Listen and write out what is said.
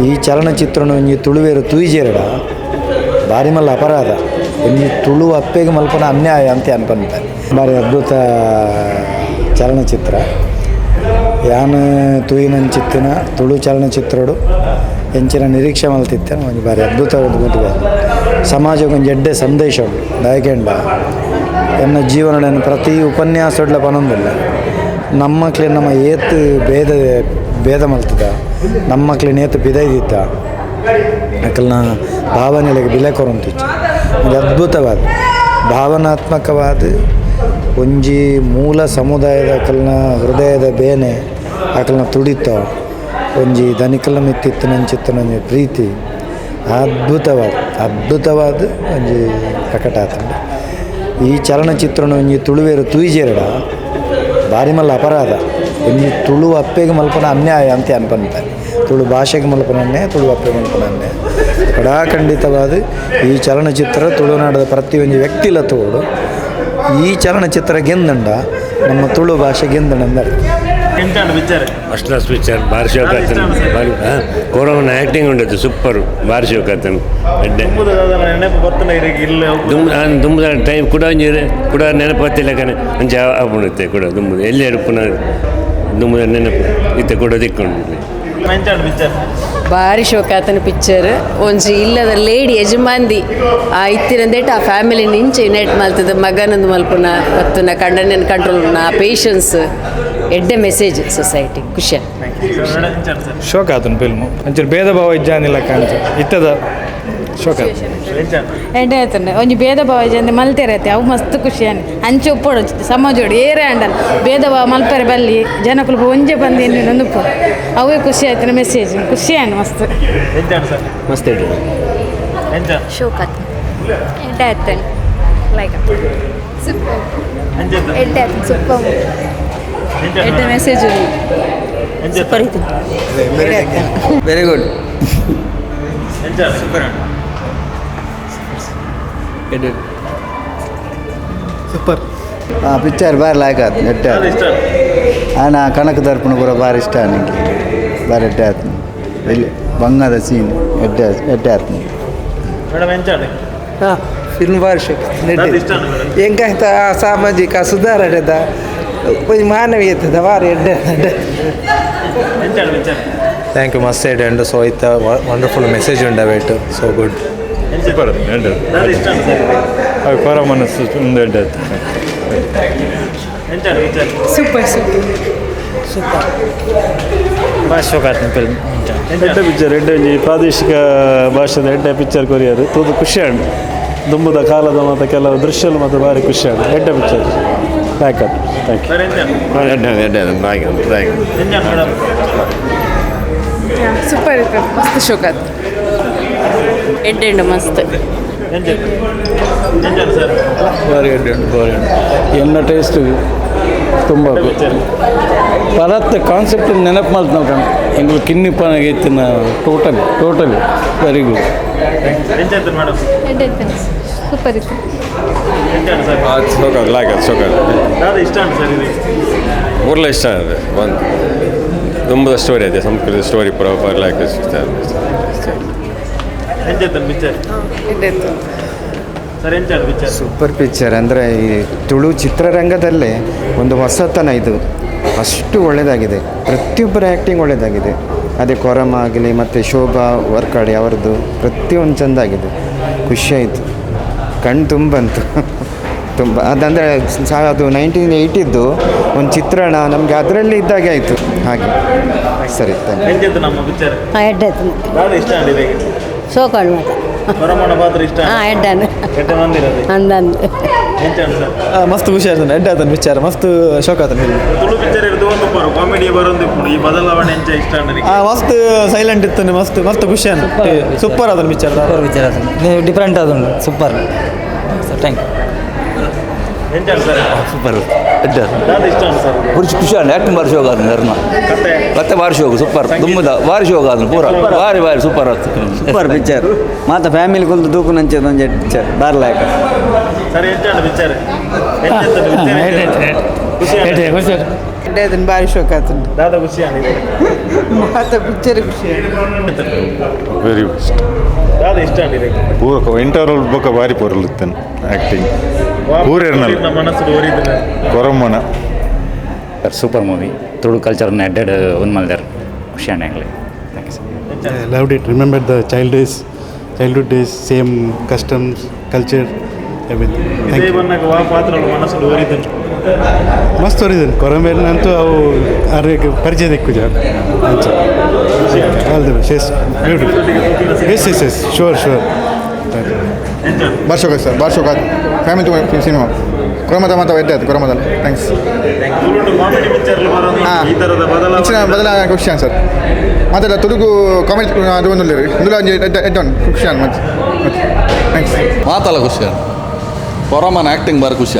ಈ ಚಲನಚಿತ್ರನು ಒಂಜಿ ತುಳುವೆರ್ ತೂಯಿಜೆರ್ಡ ಬಾರಿ ಮಲ್ಲ ಅಪರಾಧ. ಒಂಜಿ ತುಳು ಅಪ್ಪೆಗ್ ಮಲ್ಪುನ ಅನ್ಯಾಯ ಅಂತ ಅನ್ಪಂತೆ. ಬಾರಿ ಅದ್ಭುತ ಚಲನಚಿತ್ರ. ಯಾನ್ ತೂಯಿನಂಚಿತ್ತಿನ ತುಳು ಚಲನಚಿತ್ರಡು ಎಂಚಿನ ನಿರೀಕ್ಷೆ ಮಲ್ತಿತ್ತೆ ಒಂಜಿ ಬಾರಿ ಅದ್ಭುತ ಸಮಾಜಕ್ಕೆ ಒಂಜಿ ಎಡ್ಡೆ ಸಂದೇಶ ಉಂಡು. ದಾಯೆಗೆಂಡ ಎನ್ನ ಜೀವನದ ಪ್ರತಿ ಉಪನ್ಯಾಸಡ್ಲ ಪನೊಂದುಲ್ಲ, ನಮ್ಮಕ್ಲೆ ನಮ್ಮ ಏತ್ ಭೇದ ಭೇದ ಮಲ್ತದ, ನಮ್ಮಕ್ಲೆನ ಏತ್ ಪಿದೈದಿತ್ತ, ಅಕಲ್ನ ಭಾವನೆಗಳಿಗೆ ಬಿಲೆ ಕೊರೊಂತಿಚ್ಚ. ಒಂಜಿ ಅದ್ಭುತವಾದ ಭಾವನಾತ್ಮಕವಾದ ಒಂಜಿ ಮೂಲ ಸಮುದಾಯದ ಅಕಲ್ನ ಹೃದಯದ ಬೇನೆ, ಅಕಲ್ನ ತುಡಿತ, ಒಂಜಿ ದನಿಕಲ್ನ ಮಿತ್ತಿತ್ತಿನಂಚಿತ್ತಿನ ಒಂಜಿ ಪ್ರೀತಿ ಅದ್ಭುತವಾದ ಅದ್ಭುತವಾದ ಒಂಜಿ ಪ್ರಕಟ ಆತುಂಡು. ಈ ಚಲನಚಿತ್ರನು ಒಂಜಿ ತುಳುವೆರ್ ತೂಯಿಜೆರ್ಡ ಬಾರಿ ಮಲ್ಲ ಅಪರಾಧ. ಒಂಜಿ ತುಳು ಅಪ್ಪೆಗ್ ಮಲ್ಪುನ ಅನ್ಯಾಯ ಅಂತ ಅನ್ಪಂತೆ. ತುಳು ಭಾಷೆಗೆ ಮಲ್ಪುನ ಅನ್ಯಾಯ, ತುಳು ಅಪ್ಪೆಗ್ ಮಲ್ಪುನ ಅನ್ಯಾಯ. ಕಡಾಖಂಡಿತವಾದ ಈ ಚಲನಚಿತ್ರ ತುಳುನಾಡದ ಪ್ರತಿಯೊಂಜಿ ವ್ಯಕ್ತಿಲ ತೋಡು. ಈ ಚಲನಚಿತ್ರ ಗೆಂದಂಡ ನಮ್ಮ ತುಳು ಭಾಷೆ ಗೆಂದಂಡ. ಎಂಚಾಂಡ್ ಪಿಕ್ಚರ್? ಫಸ್ಟ್ ಕ್ಲಾಸ್ ಪಿಕ್ಚರ್, ಭಾರಿ ಶೋಕ್ ಆತನ. ಭಾರಿ ಕೊರೋನಾ ಆ್ಯಕ್ಟಿಂಗ್ ಉಂಡದ್ದು ಸೂಪರ್, ಭಾರಿ ಶೋಕ್ ಆತನ ಎಡ್ಡೆ. ದುಂಬುದ ದಾದನ ನೆನಪು ಬತ್ತನ ಇರೆಗ್ ಇಲ್ಲ? ದುಂಬು ದುಂಬುದ ಟೈಮ್ ಕೂಡ ಒಂಜಿ ಕೂಡ ನೆನಪು ಬತ್ತಿಲ್ಲ ಕಣೆ. ಅಂಚ ಆಪುಂಡುತ್ತೆ ಕೂಡ ದುಂಬುದು ಎಲ್ಲಿ ಎಡುಪುನ ದುಂಬುದ ನೆನಪು ಇತ್ತೆ ಕೂಡ ದಿಕ್ಕೊಂಡು. ಎಂಚಾಂಡ್ ಪಿಕ್ಚರ್? ಭಾರಿ ಶೋಕಾತನ ಪಿಕ್ಚರ್. ಒಂಜಿ ಇಲ್ಲದ ಲೇಡಿ ಯಜಮಾನ್ದಿ ಆ ಇತ್ತಿನಂದೇಟ ಆ ಫ್ಯಾಮಿಲಿ ನಿಂಚೆ ಯುನೈಟ್ ಮಲ್ತದ, ಮಗನೊಂದು ಮಲ್ಪುನ ಪತ್ತುನ ಕಂಡನ ಕಂಟ್ರೋಲ್ ಆ ಪೇಷನ್ಸ್, ಎಡ್ಡೆ ಮೆಸೇಜ್ ಸೊಸೈಟಿ, ಖುಷಿ. ಎಂಚಾಂಡ್ ಸರ್? ಶೋಕ್ ಆತನ ಫಿಲ್ಮು. ಒಂಚೂರು ಭೇದ ಭಾವ ಇಜ್ಜಾನಿಲ್ಲ ಕಾಂಚ ಇತ್ತದ ಶೋಕ್ ಆತ. ಎಂಚಾಂಡ್? ಎಡ್ಡೆ ಆಯ್ತಂಡೆ. ಒಂಜಿ ಭೇದ ಭಾವ ಇಜ್ಜಂದೆ ಮಲ್ತೆರೈತೆ, ಅವು ಮಸ್ತ್ ಖುಷಿ ಅನಿ. ಅಂಚೆ ಉಪ್ಪೊಡು ಸಮಾಜೋಡು ಏರೇ ಅಂಡಲ್ ಭೇದ ಭಾವ ಮಲ್ಪೆರೆ ಬಲ್ಲಿ, ಜನಕುಲು ಒಂಜೆ ಬಂದು ಎನ್ನಿನ ಉಪ್ಪು, ಅವೇ ಖುಷಿ ಆಯ್ತು. ಮೆಸೇಜ್ ಖುಷಿ ಆಂಡ್ ಮಸ್ತ್. ಎಂಚಾಂಡ್ ಸರ್? ಮಸ್ತ್ ಇಡ್ರಿ. ಎಂಚಾಂಡ್? ಶೋಕಾತ್, ಎಡ್ಡೆ ಆಯ್ತಾನೆ, ಲೈಕ್ ಸೂಪರ್. ಎಂಚಾಂಡ್? ಎಡ್ಡೆ ಆಯ್ತು, ಸೂಪರ್. ಎಂಚಾಂಡ್? ಎಡ್ಡೆ ಮೆಸೇಜ್. ಎಂಚಾಂಡ್? Very good. ಎಂಚಾಂಡ್? Super. Super. Picture ಬಾರಿ ಲಾಯ್ಕ್ ಆತು, ಎಡ್ಡೆ. ದಾದ ಇಷ್ಟ? ಆನ ಕನಕ ದರ್ಪಣ ಪೂರ ಬಾರಿ ಇಷ್ಟ ನನಗೆ, ಬಾರಿ ಎಡ್ಡೆ ಆತು. ಇಲ್ಲಿ ಬಂಗದ ಸೀನ್ ಎಡ್ಡೆ ಎಡ್ಡೆ ಆತು. ಮೇಡಮ್, ಎಂಚಾಂಡ್? ಫಿಲ್ಮ್ ಭಾರಿ ಶೋಕ್. ದಾದ ಇಷ್ಟ ಮೇಡಮ್? ಎಂಕಾಯ್ತ ಸಾಮಾಜಿಕ ಸುಧಾರಣೆದ ಒಂಜಿ ಮಾನವೀಯತೆದ ಬಾರಿ ಎಡ್ಡೆ ಎಡ್ಡೆ. ಎಂಚಾಂಡ್ ಪಿಕ್ಚರ್? Thank you, ಮಸ್ತ್ ಎಡ್ಡೆ ಉಂಡು. ಸೊ ಇತ್ತ ವಂಡರ್ಫುಲ್ ಮೆಸೇಜ್ ಉಂಡು ಅವೇಟ್, ಸೊ ಗುಡ್. ಸೂಪರ್. ದಾದ ಇಷ್ಟ ಸರ್? ಅವು ಕೊರ ಮನಸ್ಸು ಒಂದು ಎಡ್ಡೆ ಆಯ್ತು. ಎಂಚಾಂಡ್ ಪಿಕ್ಚರ್? Super super. ಭಾರಿ ಶೋಕ್ ಆತನ ಫಿಲ್ಮ್. ಎಡ್ಡೆ ಪಿಕ್ಚರ್, ಎಡ್ಡೆ. ಒಂಜಿ ಪ್ರಾದೇಶಿಕ ಭಾಷೆದ ಎಡ್ಡೆ ಪಿಕ್ಚರ್ ಕೊರಿಯರ್ ತೂದು ಖುಷಿ ಆಂಡ್. ದುಂಬುದ ಕಾಲದ ಮತ್ತು ಕೆಲವು ದೃಶ್ಯಲು ಮತ್ತು ಭಾರಿ ಖುಷಿ ಆಂಡ್. ಎಡ್ಡೆ picture, thank you, thank you. Sir, ಎಂಚಾಂಡ್? ಎಡ್ಡೆ ಎಡ್ಡೆ, ಲಾಯ್ಕ್ ಲಾಯ್ಕ್. ಎಂಚಾಂಡ್ ಮೇಡಮ್? ಸೂಪರ್ ಇತ್ತು, ಮಸ್ತ್ ಶೋಕಾತ್. ಎಡ್ಡೆ ಉಂಡು, ಮಸ್ತ್. ಎಂಚಾಂಡ್? ಎಂಚಾಂಡ್ ಸರ್? ಭಾರಿ ಎಡ್ಡೆ ಉಂಟು, ಭಾರಿ ಉಂಟು. ಎನ್ನ ಟೇಸ್ಟ್ ತುಂಬ. ಪಿಕ್ಚರ್. ಪರತ್ ಕಾನ್ಸೆಪ್ಟ್ ನೆನಪು ಮಲ್ತು ನಾವು ಕಣ್ ಎಂಗ್ಲು ಕಿನ್ನಿ ಪನಗೆ ಇತ್ತಿನ. Totally totally very good. ಎಂಚಾಯ್ತು ಮೇಡಮ್? ಎಡ್ಡೆ ಆಯ್ತಾನೆ, ಸೂಪರ್ ಇತ್ತು. ಎಂಚಾಂಡ್ ಸರ್? ಶೋಕ್ ಆತು, ಲಾಯ್ಕ್ ಆತು, ಶೋಕ್ ಆತು. ದಾದ ಇಷ್ಟ ಸರ್ ಇದು? ಊರ್ಲ ಇಷ್ಟ ಅದು ಒಂದು ದುಂಬದ ಸ್ಟೋರಿ ಅದೇ ಸಂಸ್ಕೃತ ಸ್ಟೋರಿ ಪೂರ ಲಾಯ್ಕ್ ಇಷ್ಟ. ಎಂಚಾಯ್ತು ಪಿಕ್ಚರ್? ಎಡ್ಡೆ ಇತ್ತು. ಸರ್, ಎಂಚಾಂಡ್ ಪಿಕ್ಚರ್? Super picture. ಅಂದರೆ ಈ ತುಳು ಚಿತ್ರರಂಗದಲ್ಲೇ ಒಂದು ಹೊಸತನ ಇದು. ಅಷ್ಟು ಒಳ್ಳೆಯದಾಗಿದೆ. ಪ್ರತಿಯೊಬ್ಬರ ಆ್ಯಕ್ಟಿಂಗ್ ಒಳ್ಳೆಯದಾಗಿದೆ. ಅದೇ ಕೊರಮ ಆಗಲಿ ಮತ್ತು ಶೋಭಾ ವರ್ಕಾಡಿ ಅವರದ್ದು ಪ್ರತಿಯೊಂದು ಚೆಂದಾಗಿದೆ. ಖುಷಿಯಾಯಿತು, ಕಣ್ಣು ತುಂಬ ಬಂತು ತುಂಬ. ಅದಂದರೆ ಅದು 1980ದ್ದು ಒಂದು ಚಿತ್ರಣ ನಮಗೆ ಅದರಲ್ಲಿ ಇದ್ದಾಗೆ ಆಯಿತು ಹಾಗೆ. ಸರಿ, thank you. ಎಂಚಾಯ್ತು ನಮ್ಮ ಪಿಕ್ಚರ್? ಎಡ್ಡೆ ಆಯ್ತು. ದಾದ ಇಷ್ಟ ಇದೆ? ಶೋಕಾಣ್ ಮಾತ. ಕೊರಮಣ ಪಾತ್ರ ಇಷ್ಟ? ಹಾಂ, ಎಡ್ಡಾನು. ಎಡ್ಡೆ ಮಂದಿರದೆ. ಅಂದಂದು. ಎಂಚಾಂಡ್ ಸರ್? ಮಸ್ತ್ ಖುಷಿ ಆಯ್ತು, ಎಡ್ಡೆ ಆತನ ಪಿಕ್ಚರ್, ಮಸ್ತ್ ಶೋಕ್ ಆತನ ಫಿಲ್ಮ್. ತುಳು ಪಿಕ್ಚರ್ ಇರ್ದು ಒಂದು ಪರು ಕಾಮಿಡಿ ಬರೊಂದು ಇಪ್ಪುಂಡು. ಈ ಬದಲಾವಣೆ ಎಂಚ ಇಷ್ಟ ನನಗೆ? ಮಸ್ತ್ ಸೈಲೆಂಟ್ ಇತ್ತು, ಮಸ್ತ್ ಮಸ್ತ್ ಖುಷಿ ಆಯ್ತು. ಸೂಪರ್ ಆತನ ಪಿಕ್ಚರ್. ಸೂಪರ್ ಪಿಕ್ಚರ್ ಆತನ, ಡಿಫ್ರೆಂಟ್ ಆದುಂಡು. Super sir, thank you. ಎಂಚಾಂಡ್ sir? Super, ಎಡ್ಡೆ. ದಾದ ಇಷ್ಟ ಸರ್? ಖುಷಿ ಖುಷಿ ಆಂಡ್ ಆ್ಯಕ್ಟಿಂಗ್ ಭಾರಿ ಶೋಕ್ ಆತನ ಧರ್ಮ. ಕತೆ? ಕತೆ ಭಾರಿ ಶೋಕ್, ಸೂಪರ್. ದುಂಬುದ ಭಾರಿ ಶೋಕ್ ಆತನ ಪೂರ, ಭಾರಿ ಭಾರಿ ಸೂಪರ್ ಆತು. ಸೂಪರ್ ಪಿಕ್ಚರ್ ಮಾತ. ಫ್ಯಾಮಿಲಿ ಕುಲ್ದು ತೂಪುನಂಚೆ ಒಂಜಿ ಪಿಕ್ಚರ್, ಬಾರಿ ಲಾಯ್ಕ್. ಸರ್, ಎಂಚಾಂಡ್ ಪಿಕ್ಚರ್? ಎಂಚಾಯ್ತು ಪಿಕ್ಚರ್? ಖುಷಿ ಆಂಡ್? ಖುಷಿ. ಅದನ್ನು ಭಾರಿ ಶೋಕ ಆತುಂಡು. ದಾದ ಖುಷಿ ಆಂಡ್? ಮಾತ ಪಿಕ್ಚರ್ ಖುಷಿ. Very best. ದಾದ ಇಷ್ಟ ಆಂಡ್ ಇರೆಗ್? ಪೂರಕ ಇಂಟರ್ವಲ್ ಬೊಕ್ಕ ಬಾರಿ ಪೊರ್ಲಿತ್ತನ್ ಆ್ಯಕ್ಟಿಂಗ್ ಪೂರೇರ್ನಲ್ಲ. ಮನಸ್ಸು ಒರಿದಿನ? ಕೊರಮ್ಮನ. Super movie. ತುಳು ಕಲ್ಚರ್ನ ಎಡ್ಡೆಡ್ ಒಂದು ಮಲ್ದೆರ್, ಖುಷಿ ಆಂಡ್ ಎಂಗ್ಲೆ. Thank you sir. I loved it. Remember the child days, childhood days, same customs, culture, everything. Thank ಇದೇ you. ಬನ್ನಗ ವಾ ಪಾತ್ರ ಮನಸ್ಸು ಒರಿದಿನ? ಮಸ್ತ್ ಒರಿದನ್ ಕೊರಂಬೇರಿನಂತೂ ಅವು ಆರೋಗ್ಯ ಪರಿಚಯ ದಿಕ್ಕು ಅಂಚ. All the best. Yes, beautiful. Yes, sure. ಬಾರ್ ಶೋಕ ಸರ್, ಬಾರ್ ಶೋಕ. ಫ್ಯಾಮಿಲಿ ತುಂಬ ಸಿನಿಮಾ ಕೊರಮದ ಮಾತ ಎಡ್ಡೆ ಆಯ್ತು ಕೊರಮದಲ್ಲಿ. Thanks. ತುಳುಟು ಕಾಮಿಡಿ ಪಿಕ್ಚರ್ ಬರೋದು ಈ ತರದ ಹೆಚ್ಚಿನ ಬದಲಾವಣೆ. ಬದಲಾವಣೆ ಖುಷಿ ಸರ್. ಮಾತೆಲ್ಲ ತುಳುಗು ಕಾಮಿಡಿ ಅದು ಒಂದು ಇಂದುಲ ಒಂಜಿ ಎಡ್ಡೆ ಎಡ್ಡೆ ಉಂಟು. ಖುಷಿ ಮತ್ತೆ ಮತ್ತೆ. Thanks. ಮಾತಲ್ಲ ಖುಷಿ. ಕೊರಮನ ಆ್ಯಕ್ಟಿಂಗ್ ಬಾರಿ ಖುಷಿ.